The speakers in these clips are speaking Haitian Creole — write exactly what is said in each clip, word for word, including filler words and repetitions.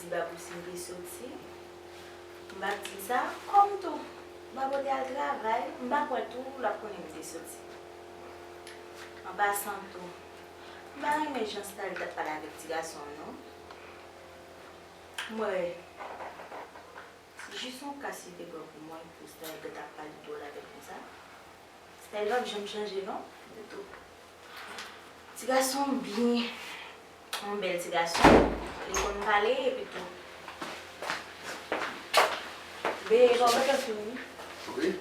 Babou si m te soti, m p ap di l sa. Kòm tou, Babou te al travay, m pa kwè tou l ap konnen m te soti. An pasan tou, m pa renmen jan Stanley t ap pale avèk ti gason an non. M wè, se jis yon ka si te pran pou mwen pou Stanley t ap pale dwòl avè l konsa. Style pa janm chanje non, ditou. Ti gason byen, yon bèl ti gason. Li konn pale epi tou. Be, bon, mwen fini. Wi.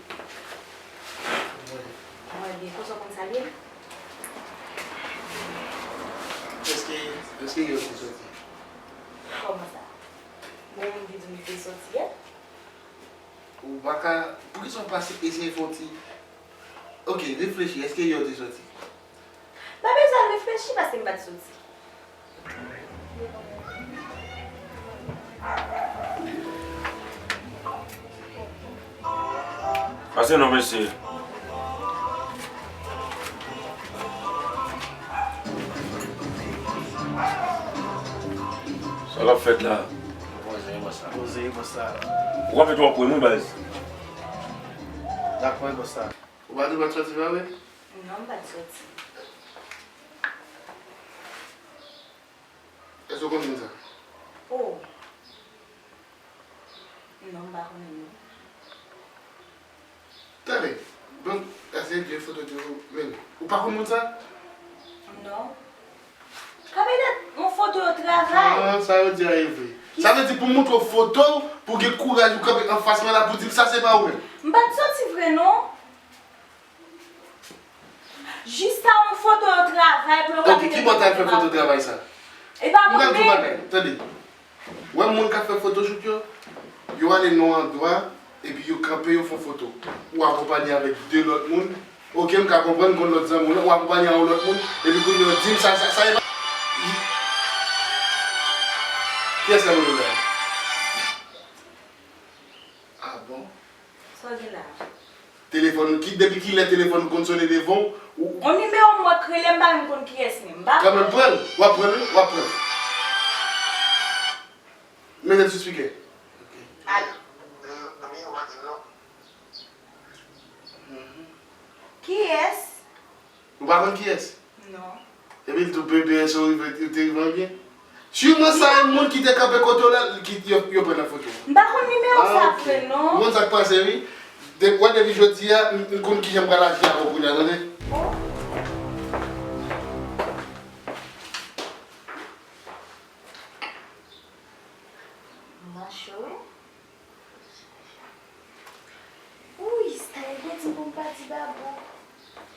Mwen byen, konsa w konn salye l? Èske, èske yo te soti? Kòman sa? Gen moun ki di m te soti yè? Ou pa ka, poukisa w pa eseye fè yon ti Ok, reflechi, èske yo te soti? Pa bezwen reflechi paske m pa t soti. Pase non, mesye. Sa k ap fèt la? Poze, bòs la. Poze, bòs la. Ou ka fè twòp pwen, wi, baz. Dakò, bòs la. Ou pa di w pa t soti, pa vre? Non, m pa t soti. Èske w konn moun sa? Oh. Non, m pa konnen non. Tande, donk, èske gen foto de ou menm? Ou pa konn moun sa? Non. Kanpe dat yon foto yo travay. Ah, sa yo di a e vre. Sa vle di pou m montre w foto w, pou w gen kouraj ou kanpe anfas mwen la pou di m sa se pa ou menm. M pa t soti vre non. Jis sa yon foto yo travay pou yo ka mete. Ok, ki bò w t al fè foto travay sa? E pa mwen menm. M pral di w bagay, tande. Wè moun k ap fè photoshoot yo, yo ale nan yon andwa, epi yo kanpe, yo fè yon foto. Ou akonpanye avèk de lòt moun. Ok, m ka konprann, konn lòt zanmi w lan, ou akonpanye a yon lòt moun, epi kounye a yo di m sa, sa, sa e pa. Kiyès la moun yo la? Ah bon? Sa w gen la? Telefòn, ki, depi kilè telefòn ou konn sonnen devan w? Yon nimewo m wè k rele m, m pa menm konn kiyès li, m pa. Kanmenm, pran l, w ap pran l, wi, w ap pran l. Mete l sou spikè. Ok. Alo. Kiyès? Ou pa konn kiyès? Non. Epi l tou bebe, èske ou rive, ou te rive an byen? Siman sa e moun ki te kanpe kote w la, ki yo, yo pran nan foto. M pa konn nimewo sa vre non. Ou konn sa k pase, wi. De, wè depi jodi a, m, m konn kijan m pral aji avè w kounye a, tande? Oh. Mache wi. Ui, Stanley te di m pou m pa di Babou,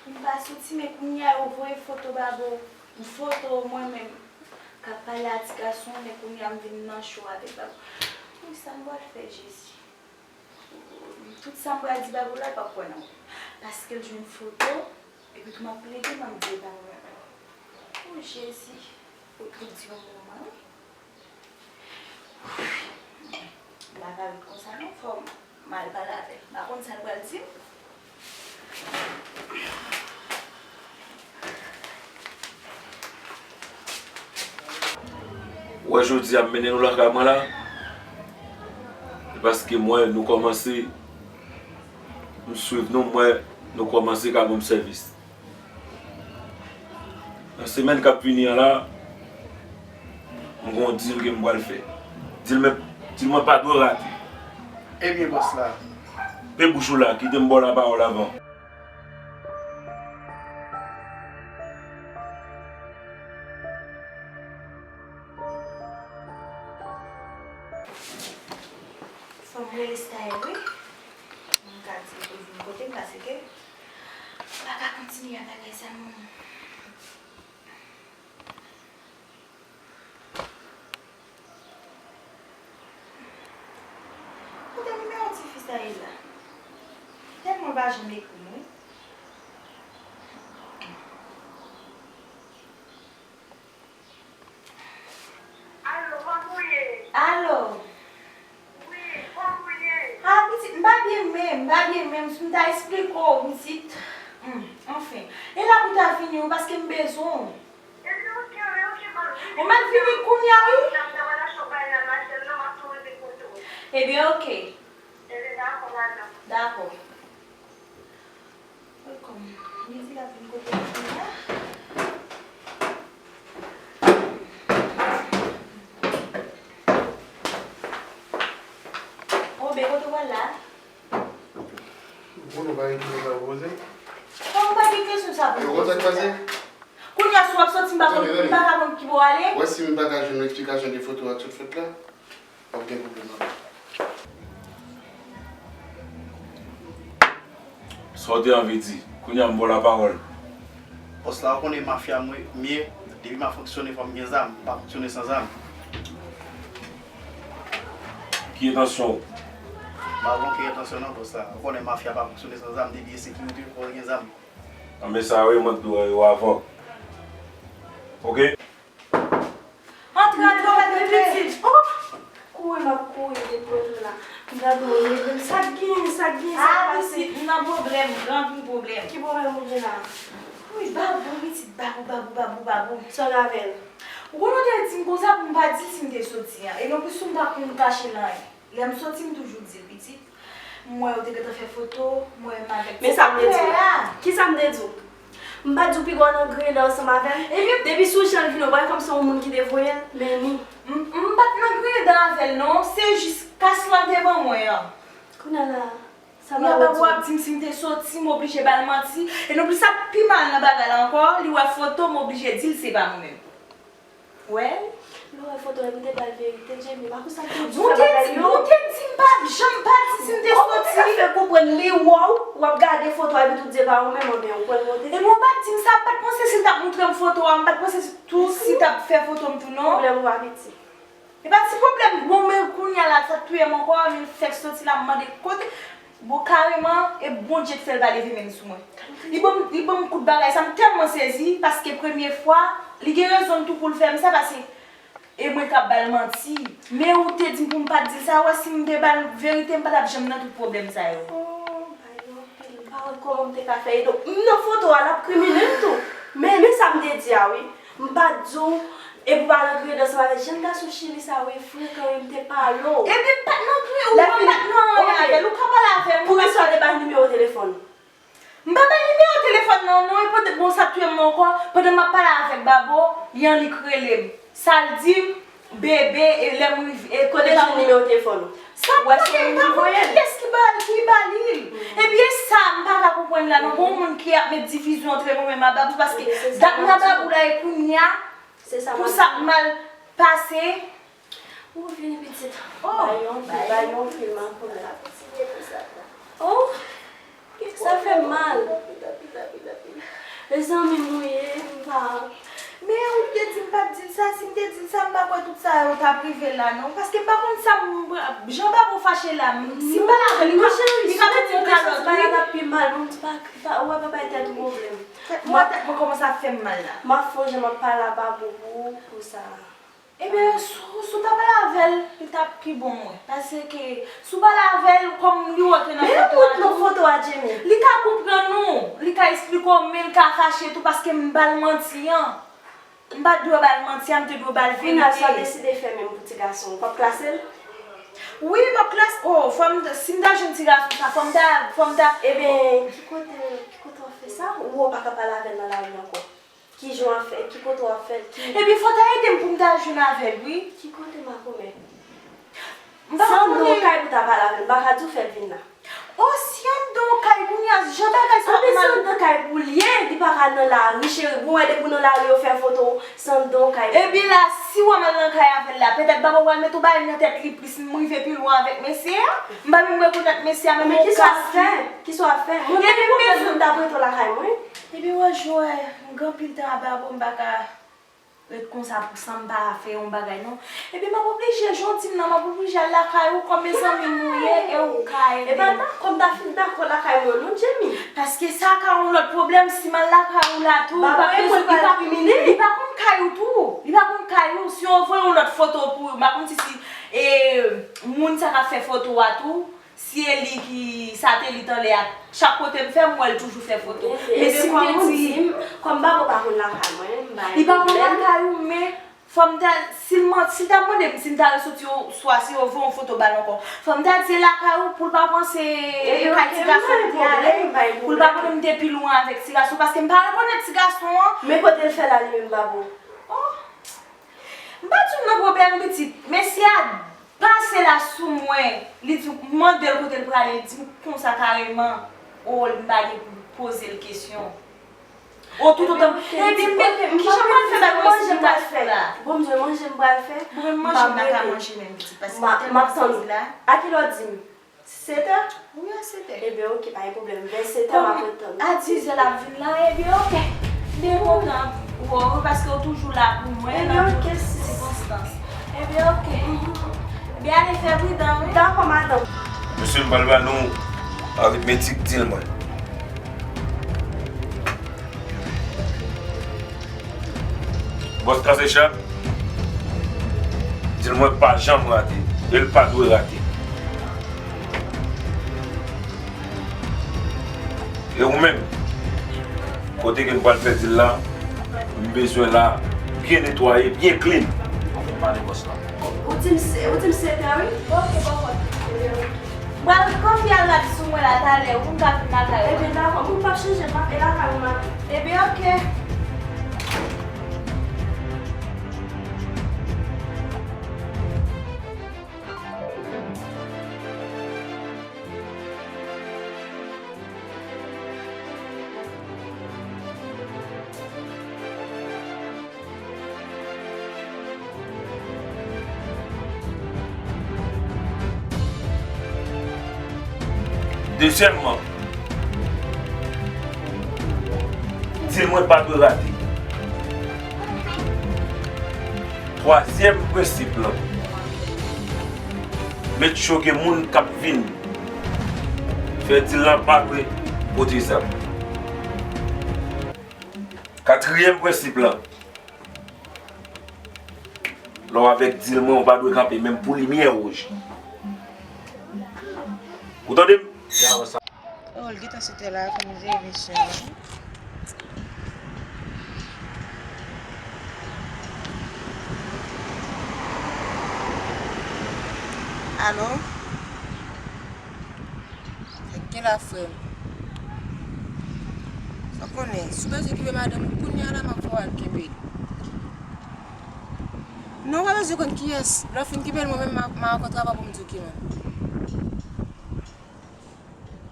pou m pa soti, men kounye a yo voye foto Babou, foto mwen menm k ap pale a ti gason, men kounye a m vin nan cho avèk Babou. Ui, sa m pral fè, Jezi? Tout sa m pral di Babou la, l p ap kwè nan mwen. Paske l jwenn foto, epi tou m ap plede, m ap di e pa mwen menm. O Jezi, foto di yon moman, wi. M pa ka ret konsa non, fò m al pale avè l. M pa konn sa l pral di m. Ou wè jodi a m mennen nou lakay mwen la, se paske m wè nou kòmanse, m swiv nou, m wè nou kòmanse ka ban m sèvis. Nan semèn k ap vini an la, m gen yon deal ke m pral fè. Deal mwen, deal mwen pa dwe rate. Ebyen, bòs la. Pe bouch ou la, kite m ba w lapawòl avan. Fò m rele Style wi. M ka di l pou l vin kote m paske m pa ka kontinye a bagay sa non. Kote nimewo tifi sa ye la? Tèlman l pa janm ekri m wi. Alo, kòman w ye? Alo. Wi, kòman w ye? Ah, pitit, m pa byen menm, m pa byen menm, si m ta esplike w, pitit. Hmm, anfen. E la pou ta vini wi, paske m bezwen w. Ebyen, oke, oke, oke, ban m. Ou mèt vini kounye a, wi. N ap travay la, chòk bay la mache. Ebyen, oke. Ebyen, dakò, madanm. Dakò. Welcome. Li di l ap vin kote m kounye a. O, ben, kote w pral la? Bon, nou pa gen kesyon sa pou poze. Kòman pa gen kesyon sa pou poze? Yo konn sa k pase? Kounye a, si w ap soti, m pa konn, m pa ka konn ki bò w ale. Wè, si m pa ka jwenn yon eksplikasyon de foto a k sot fèt la, w ap gen pwoblèm avè m. Sa w te anvi di? Kounye a, m ba w lapawòl. Bòs la, ou konnen mafya mwen, m ye. Depi m ap fonksyone, fò m gen zam. M pa fonksyone san zam. Ki entansyon w? M pa gen okenn entansyon non, bòs la. Ou konnen mafya pa fonksyone san zam, depi e sekirite, fò w gen zam. Anben sa yo, mwen t dwe wè yo avan. Oke? Antre, antre, antre, pitit. Oh! Kouri, m ap kouri depi w la. M gade w, sa k gen, sa k gen, sa k pase? Ah, pitit, m nan pwoblèm, m gen anpil pwoblèm. Ki pwoblèm ou gen la? Wi, babou, pitit, babou, babou, babou, babou. Sa w gen avè l? Ou konnen w te di m konsa pou m pa di l si m te soti an. E nonplis tou m pa konn kache l anyen. Lè m soti, m toujou di l, pitit. M wè yo te gentan fè foto, m wè m avèk ti frè a. Men sa m te di w? Kisa m te di w? M pa t di w piga w nan griyen dan ansanm avè l? Ebyen, depi sou jan l vini, w pa wè kòmsi se yon moun ki te voye l? Men ni. M, m pa t nan griyen dan avè l non, se jis kas lan te ban mwen an. Kounye a la, sa m ap di w? Kounye a babou ap di m si m te soti, m oblije ba l manti. E nonplis sa k pi mal nan bagay la ankò, li wè foto, m oblije di l se pa mwen menm. Wè? Lè w wè foto a, m te ba l verite, Jamie. Pa konsa m te di w fè bagay yo. Bon, ou te di m pa janm pa di si m te soti. Kòman w te ka fè konprann li wè w, w ap gade foto a, epi tou di se pa ou menm, anben ou pran l monte? Epi w pa t di m sa, m pa t panse si l t ap montre m foto a, m pa t panse tou si l t ap fè foto m tou non. Pwoblèm ou pa piti. E pa ti pwoblèm, bon, men kounye a la, sa k touye m ankò, men l fèk soti la, m mande kote. Bon, kareman, e Bondye k fè l pa leve men l sou mwen. Li ban m, li ban m kout bagay sa, m tèlman sezi, paske premye fwa, li gen rezon l tou pou l fè m sa, paske e mwen k ap ba l manti. Men ou te di m pou m pa t di l sa, wè, si m te ba l verite, m pa t ap janm nan tout pwoblèm sa yo. Oh, bagay yo anpil, m pa wè kòman m te ka fè. E donk, m nan foto a, l ap krimine m tou. Men, men sa m te di a, wi. M pa t di w, epi w pa nan griyen dan ansanm avè l. Jèn gason Chili sa yo, e frekan, wi, m te pale w. Epi m pa t nan griyen, ou pa t nan anyen avè l, ou ka pale avè m. Poukisa w te ba l nimewo telefòn? M pa bay nimewo telefòn nan, non, e pandan, bon, sa touye m ankò, pandan m ap pale avèk Babo, Yannick rele m. Sa l di m, bebe, e lè m rive, e kote l jwenn nimewo telefòn ou? Sa m pa gen, m pa konn kiyès ki ba l, ki ba li l. Epi e sa m pa ka konprann la, non, gon moun ki ap met divizyon antre mwen menm ak Babou, paske dat m ak Babou la e kounye a, pou sa k mal pase. Ou vini pitit. Oh, bay yon fi, bay yon fi, m a konnen. Oh, sa fè m mal. Mezanmi, m wi, m pa. Men ou te di m pa t di l sa, si m te di l sa, m pa kwè tout sa yo t ap rive la non. Paske m pa konn sa m, jan Babou fache la, si m pale avè l, li ka, li ka mete yon kalòt, wi. Bagay la t ap pi mal, bon, m pa, pa, ou wè, pa bay tèt ou pwoblèm. Tèt mwen, tèt mwen kòmanse ap fè m mal la. M ap fè yon jan m ap pale a Babou pou, pou sa. Ebyen, si w, si w ta pale avè l, li t ap pi bon mwen. Paske, si w pale avè l, kòm li wè w te nan foto a tou, nan foto a, Jamie, li ka konprann ou, li ka esplike w, men l ka fache tou, paske m ba l manti an. M pa t dwe ba l manti an, m te dwe ba l verite. Kounye a, sa w deside fè menm pou ti gason w, w p ap klase l? Wi, m ap klase, oh, fò m, si m ta jwenn ti gason sa, fò m ta, fò m ta. Ebyen, ki kote, ki kote w ap fè sa? Ou wè w pa ka pale avè l nan lari ankò? Ki jan w ap fè, ki kote w ap fè l, ki... Ebyen, fò w ta ede m pou m ta jwenn avè l, wi. Ki kote makomè? M pa konnen. Se anndan w kay pou w ta pale avè l, m pa ka di w fè l vin la. Oh, si anndan w kay, kounye a, jan bagay sa ap mal. Anben, se anndan kay pou l ye, li pa ka nan lari, cheri. Bon, wè, depi w nan lari, yo fè foto w, se anndan w kay pou l ye. Ebyen la, si w wè m al nan kay avè l la, petèt Babo pral mete yon bagay nan tèt li plis, m rive pi lwen avèk mesye a. M pa menm rekonèt mesye a, men bon, kisa w ap fè? Kisa w ap fè? Mwen menm, pwoblèm mwen, m t ap rete lakay mwen. Ebyen, wè, jwè, m gen anpil tan a Babo, m pa ka ret konsa pou san m pa fè yon bagay, non. Ebyen, m ap oblije, jan w di m nan, m ap oblije al lakay ou, kòm mezanmi nou ye, e ou ka ede m. E pa ta, kòm ta fin dakò lakay mwen, non, Jamie. Paske sa ka yon lòt pwoblèm, si m al lakay ou la tou, li pa bezwen, li pa, li pa konn kay ou tou. Li pa konn kay ou, si yo voye yon lòt foto pou ou, m pa konn si, si, e, moun sa k ap fè foto a tou, si e li ki satelit anlè a, chak kote m fè, m wè l toujou fè foto. Men si m te di, kòm Babo pa konn lakay mwen, m bay pwoblèm. Li pa konn lakay ou, men Fò m ta, si l man-, si l ta mande m si m ta resoti oswa si yo voye yon foto ba l ankò, fò m ta di e lakay ou pou l pa panse e kay ti gason m te ale, pou l pa konnen m te pi lwen avèk ti gason, paske m pa rekonèt ti gason an. Men kote l fè l al li menm, babo? Oh! M pa di w m nan pwoblèm pitit, men si a pase la sou mwen, li di w, m mande l kote l prale, li di m konsa kareman, o, m pa gen pou poze l kesyon. O, toutotan, epi men, kijan m pral fè bay mwen si m ta sou la? Bon, m di w manje m pral fè. Bon, men manje m pa ka manje menm pitit, paske m tèlman sezi la. A kilè w di m? Setè? Wi, a setè. Ebyen, oke, pa gen pwoblèm. Vè setè, m ap ret tann. A dizè l ap vin la, ebyen, oke. M byen kontan wè w, paske w toujou la pou mwen nan tout sikonstans. Ebyen, oke. Ebyen, oke. Byen, ale fè pridan, wi. Dakò, madanm. Mesye, m pral ba nou aritmetik dil mwen. Bòs kase chat, dil mwen pa janm rate, e l pa dwe rate. E ou menm, kote ke n pral fè dil la, m bezwen la byen netwaye, byen clean. Ou di m se, ou di m setè, wi. Oke, bòkòt. M pral konfye al rad sou mwen la talè, ou m ka vin lakay ou. Ebyen, dakò, moun p ap chanje, m ap e lakay ou, madanm. Ebyen, oke. Dezyèmman, dil mwen pa dwe rate. Twazyèm prensip lan, make sure ke moun k ap vin fè dil lan pa dwe pote zam. Katriyèm prensip lan, lè w avèk dil mwen, ou pa dwe kanpe menm pou limyè wouj. Ou tande m? Oh, l gentan sete la, fò m jere misye. Alo? Sa k gen la, frè m? Sa w konnen, si w bezwen kenbe madanm ou, kounye a la, m ap fè w al kenbe l. Non, w pa bezwen konn kiyès. Lè w fin kenbe l, mwen menm, m a, m a rankontre avè w pou m di w ki moun.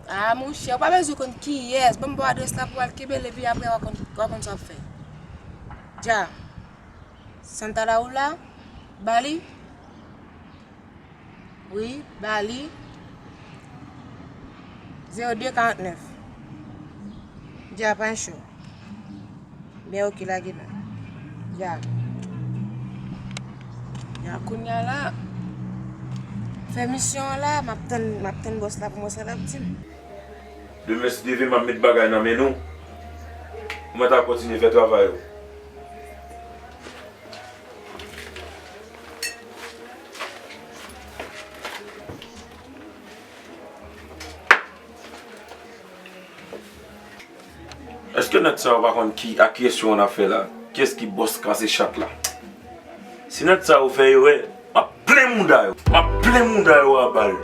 A, monchè, w pa bezwen konn kiyès. Ban m ba w adrès la pou w al kenbe l, epi apre w a konn, w a konn sa w ap fè. Dja. Santa Laula, ba li. Wi, ba li. Zewo de karant nèf. Dja, pa cho. Men oke, lage non. Ya. Ya, kounye a la, fè misyon an la, m ap tann, m ap tann bòs la pou m wè sa l ap di m. Demen, si Dye vle, m ap met bagay nan men nou. Mwen ta kontinye fè travay ou. Èske nèg sa yo pa konn ki, ak kiyès yo ann afè la? Kiyès ki bòs kase chat la? Si nèg sa yo fè erè, m ap plen mouda yo. M ap plen mouda yo a bal.